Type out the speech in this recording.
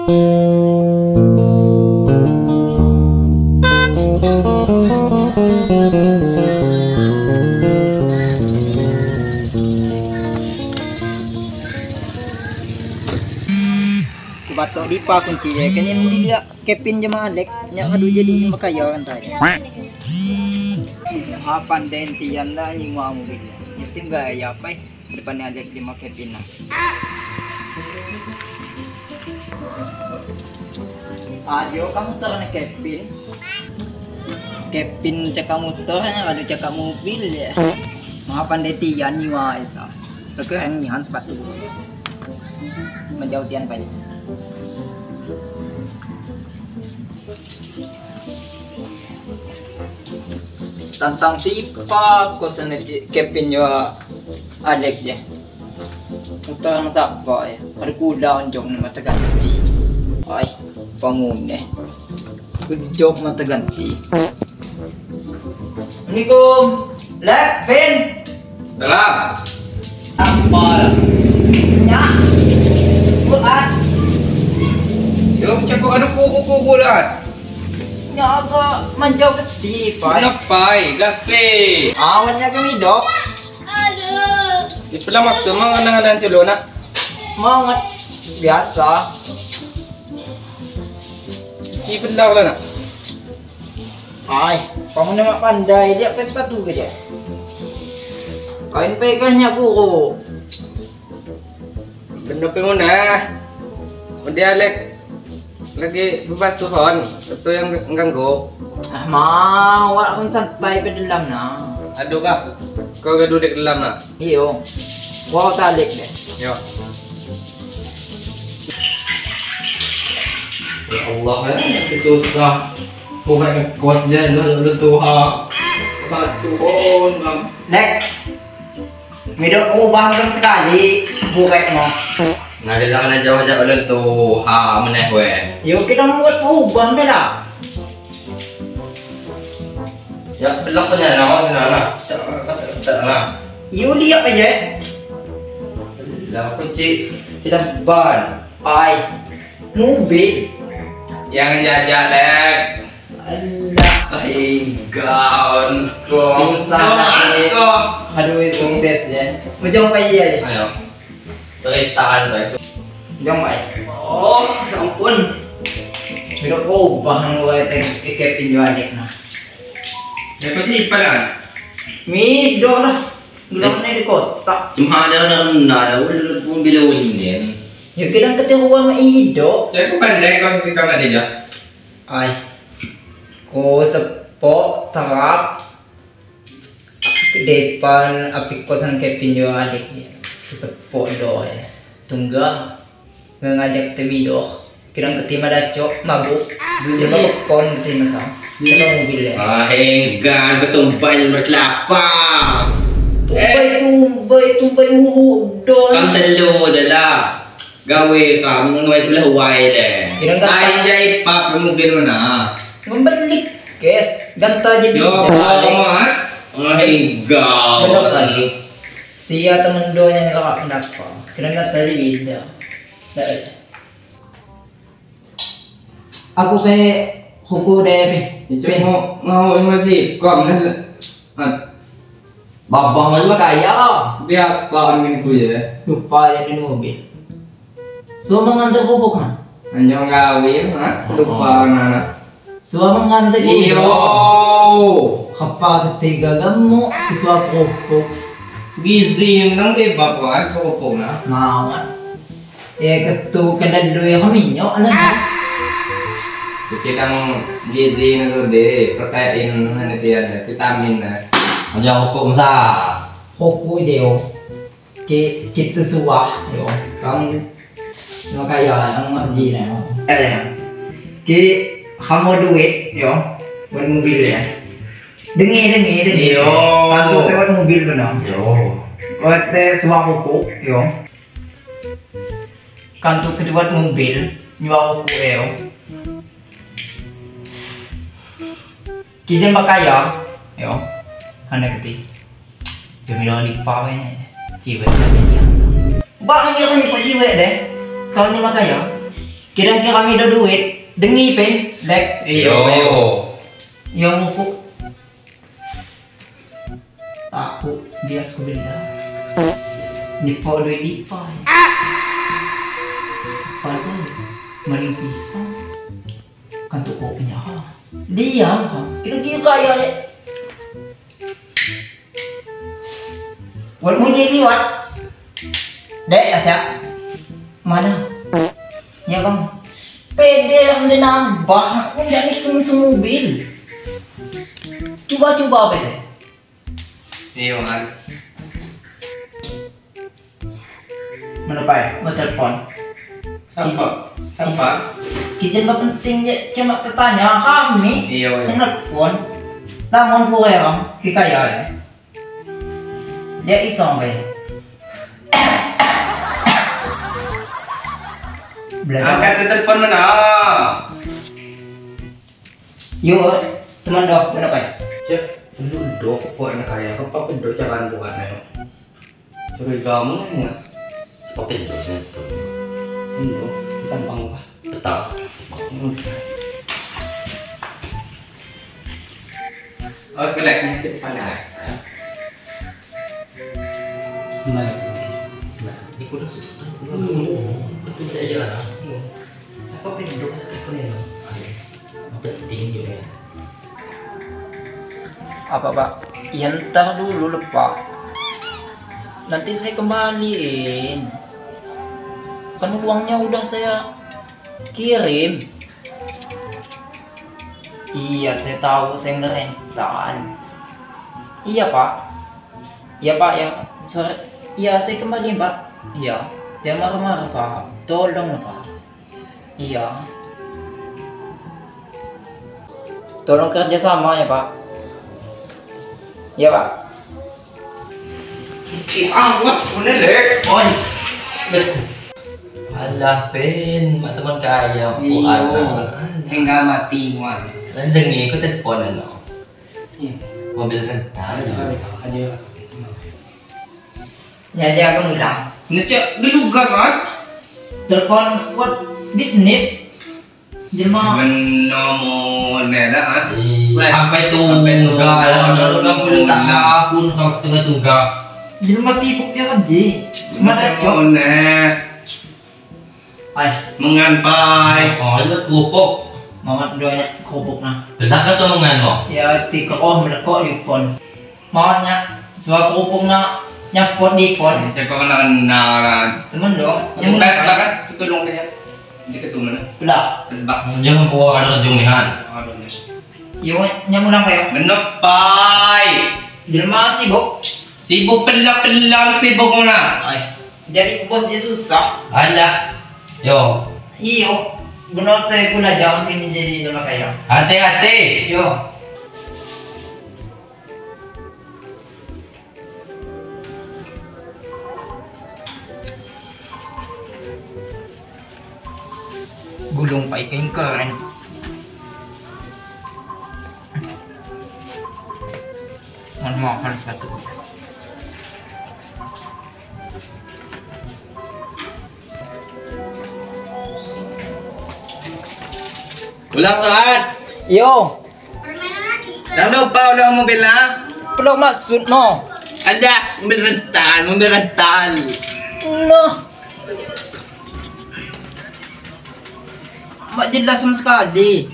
Batok dipa kunci je kan yang dia Kevin jema Alek nyak kadu jadi makaya kan tadi. Apa pandai tian lah nyima mobil. Nyetim gaya apa depan Alek jema Kevin lah. Ayo kamu terne Kevin. Kevin cakap motornya kadu cakap mobil ya. Ma pandai tian nyima isa. Lepas hang nyihan sepatu. Menjauh tian pai. Tentang siapa kosan Kevin yo Alek je. Utang siapa ya? Ada kuda onjong nama terganti. Ai, pamune. Kejok mata ganti. Assalamualaikum. Lek, Pin. Salam. Apa? Ya. Buat. Yo, cakap ada kuku-kuku dah. Ya agak menjauh keti, Pak. Lepai, gape. Awannya kami dok. Aduh. Di pula maksud mengenang-enang celo nak. Mangat biasa. Di pula lah nak. Ai, kamu nak pandai dia pakai sepatu ke je? Kain pegangnya guru. Benda penguna. Dia Alek lagi bebasuhan, itu yang ganggu. Ah, mau, awak pun santai ke dalam nak. Aduh kah? Kau gaduh di dalam nak? Iyo. Wow, talik deh. Yo. Ya Allah, ya susah. Bukan kos je, lu tuha. Basuhan bang. Lek. Midok ubah sekali bukan mau. Ngadalah kena jauh aja ulun tu ha meneh we. Yo kita buat ubah bela. Ya belak punya no sana. Tak lah. Yo lihat aja. Lah kunci tidak ban. Ai. Mobil yang jajak lek. Allah. Gaun susah. Aduh sukses je. Macam apa je? Ayo. Tahan baik. Jangan baik. Oh, ya ampun. Bila kau bahan gue Kevin jual nah. Ya kau sih lah. Mido lah. Gelang ni di kota. Cuma ada nak ulun pun bila ni. Ya kira ketemu gua sama Ido. Cak kau pandai kau sisi kamar dia. Ai. Kau sepok terap depan api kosan Kevin jual adik dia. Sepok doh ya. Tungga ngajak temido. Kirang ketima dacok mabuk. Dia mabuk kon ketima sama. Kita mobil ya. Ah henggan ketumpai berkelapa. Tumbai tumbai udo. Kam telu dah lah. Gawe kam ngawe belah wai deh. Kirang kata jai pap mobil mana? Membeli kes ganta je Yo, ah henggan. Lagi. Sia temen do yang kakak kenapa? Kira nggak tadi beda. Aku pe huku deh pe. Itu mau emosi kom nah. Babang lu kaya. Biasa angin ku ya. Lupa yang di mobil. So mengantar pupuk kan? Anjong gawe ha? Lupa nana. So mengantar Iyo. Kapag ketiga gemuk siswa pupuk. Gizi nang di bab kan cukup na. Mawat. Ya ketu kedalu ya kami nyok ana. Kita nang gizi na sude, protein na tiyan, vitamin na. Anjong hukum sa. Hukum je. Ki kita suah yo. Kamu no kaya ang ngaji na. Eh. Ki kamu duit yo, buat mobil ya. Dengi. Yo. Aku lewat mobil benar. Yo. Kote suah hukum yo. Kantu kedua mobil nyua hukum yo. Kita bakaya yo. Anak keti. Demi di pawe ciwet. Bang yang ni ciwet deh. Kau ni makaya. Kira-kira kami ada duit, dengi pen, lek. Iyo. Yo muku. Aku bias ku benda. Nipo duit dipa. Padahal maling pisang. Kan tuh kopinya. Diam kan. Kira-kira kaya ya. Wat bunyi ni wat. Dek aja. Mana? Ya bang. Pede yang dia nambah, aku nggak hitung semobil. Coba-coba pede. Iya kan. Mana pak? Mau telepon. Siapa? Siapa? Kita nggak penting ya, cuma tertanya kami. Iya. Saya telepon. Namun pura ya bang, kita ya. Dia iseng kayak. Belajar. Angkat telepon mana? Yuk, teman dok, mana pak? Cek, lu dok, kok enak kaya, kok apa dok jangan bukan ya? Curiga kamu ya? Cepat dok, itu. Dok, sampang apa? Betul. Oh, sekedar cek pandai. Mana? Nah, ikut susah. Betul aja lah. Siapa pendok telepon ini? Penting juga. Apa pak? Ya ntar dulu lupa. Nanti saya kembaliin. Kan uangnya udah saya kirim. Iya, saya tahu saya ngerentan. Iya pak. Iya pak ya. Sorry. Iya saya kembaliin pak. Iya. Jangan marah-marah pak. Tolong pak. Iya. Tolong kerja sama ya pak. Iya pak. Awas punya lek. Oi. Alah pen, mak teman kaya. Iya. Hingga mati muan. Dengi aku telepon lo. Iya. Mobil rental. Aja. Nyaja aku ulang. Ini sih geluga kan? Telepon buat bisnis. Jelma. Menomo nela as. Sampai tunggal, lalu tahun sampai tunggal-tunggal. Jelma sibuk ya kan ji. Mana cok? Ay, menganpai. Oh, itu kerupuk. Mamat doanya kerupuk nah. Benar kan sama mengan mo? Ya, tiga oh melekok di pon. Mamatnya sebab kerupuk nak nyapot di pon. Cek kau kenal kenal. Temen dong. Yang muda salah kan? Tutulung aja. Di ketemu mana? Belah. Sebab. Jangan bawa ada jung nihan. Yo, nyamulang kayo. Menepai. Jelma sibuk. Sibuk pelang-pelang sibuk mana? Ay, jadi bos dia susah. Alah. Yo. Iyo. Benar teh gula jangan kini jadi dulu kayo. Hati-hati. Yo. Gulung pa ikin keren. Mau makan sepatu. Ulang saat. Yo. Jangan lupa ulang mobil lah. Perlu maksud no. Ada mobil rental, mobil rental. No. Mak jelas sama sekali.